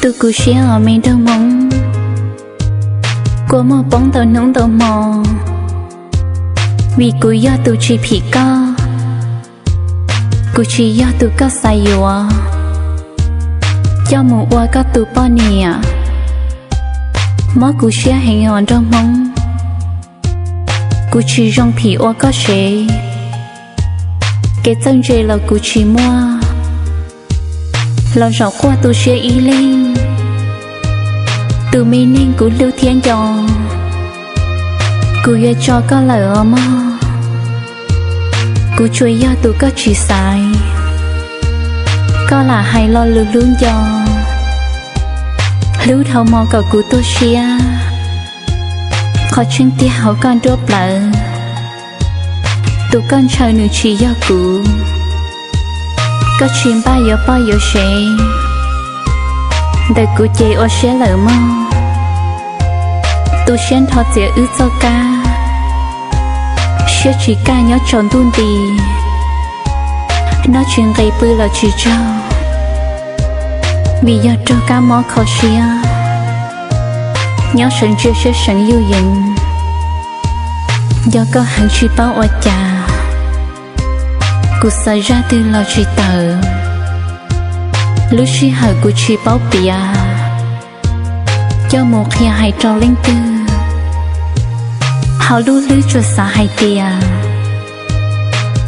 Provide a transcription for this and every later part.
Tu kuv siab os me nraug Hmoob, kua muag poob ntau hnub ntau hmo, vim kuv yog tus tsis phim koj, kuv tsis yog tus koj xav yuav coj mus ua koj tus poj niam. Mob kuv siab heev os nraug Hmoob, kuv tsis zoo phim ua koj sev, kev txawj ntse los kuv tsis muaj, los zaum quaj tu siab ib leeg. Tus me neeg kuv hlub thiab nco, kuv yuav tso koj lawm os mog. Kuv tsuas yog tus koj tsis xaiv, koj lam hais lo lus hlub nco, hlub dhau hmo kom kuv tuag siab. Qhov tseeb tiag hauv koj nruab plawv, tus koj ntshaw nws tsis yog kuv. Koj tsis npaj yuav poj yuav sev, ntawm kuv ces ua siab lawm mog. Tu siab nrho txiav wb txoj kab, siab tsis kaj nyob tsaus ntuj nti, noj tsis nqis pw los tsis tsaug, vim yog raug kab mob kho siab. Nyob sawv ntsia siab seev yuj yees, nco koj heev tsis paub ua cas, kuv xav zaj twg los tsis tawm. Lub sij hawm kuv tsis paub piav, coj mus qhia hais rau leej twg. Hauv lub hlwb tsuas xav hais tias,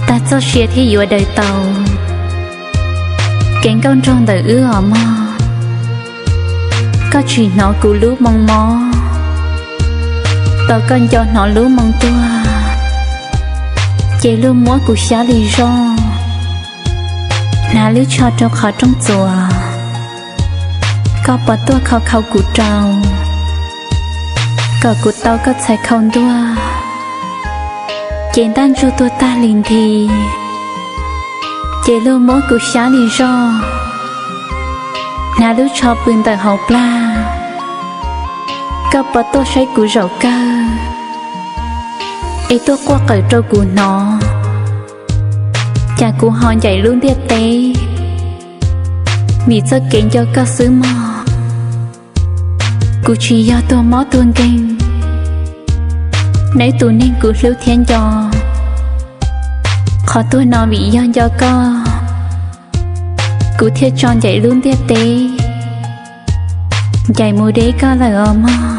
tag txoj sia thiaj yuav daws tau. Kev nkauj nraug ntawm wb os mog, koj tsis hnov kuv lub moo mob, tos koj nco hnov lub moo tuag, ces luag muab kuv xyab li zoj, hnav lub tsho rau qhov rooj txuas, koj puas tuaj khau khau kuv rau, kom kuv tau koj txhais khau ntuag, ces ntaj ntsug tuag tag li nthi, ces luag muab kuv xyab li zoj, hnav lub tsho pw ntawm hauv plag, koj puas tuaj saib kuv zaum kawg, es tuaj quaj qawm rau kuv hnov, cas kuv ho ncaim lub ntiaj teb, vim txoj kev nco koj xwb mog. Kuv tsis yog tuag mob tuag nkeeg, neb tus neeg kuv hlub thiab nco, qhov tuag no vim yog nco koj, kuv thiaj tso ncaim lub ntiaj teb, ncaim mus deb koj lawm os mog.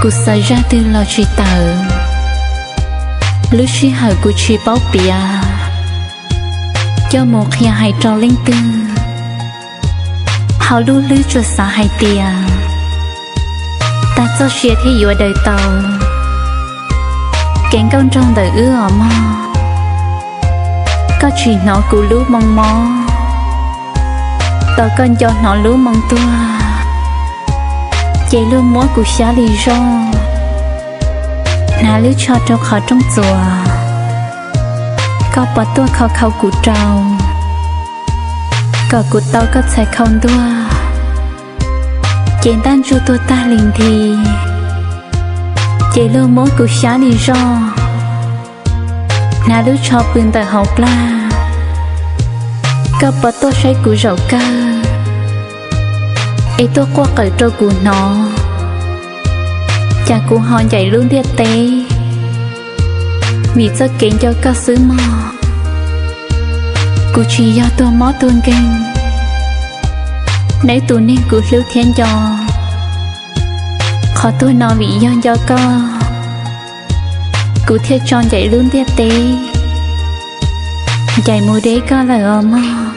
Kuv xav zaj twg los tsis tawm, lub sij hawm kuv tsis paub piav, coj mus qhia hais rau leej twg. Hauv lub hlwb tsuas xav hais tias, tag txoj sia thiaj yuav daws tau. Kev nkauj nraug ntawm wb os mog, koj tsis hnov kuv lub moo mob, tos koj nco hnov lub moo tuag, ces luag muab kuv xyab li zoj, hnav lub tsho rau qhov rooj txuas, koj puas tuaj khau khau kuv rau, kom kuv tau koj txhais khau ntuag, ces ntaj ntsug tuag tag li nthi, ces luag muab kuv xyab li zoj, hnav lub tsho pw ntawm hauv plag, koj puas tuaj saib kuv zaum kawg, es tuaj quaj qawm rau kuv hnov, cas kuv ho ncaim lub ntiaj teb, vim txoj kev nco koj xwb mog. Kuv tsis yog tuag mob tuag nkeeg, neb tus neeg kuv hlub thiab nco, qhov tuag no vim yog nco koj, kuv thiaj tso ncaim lub ntiaj teb, ncaim mus deb koj lawm os mog.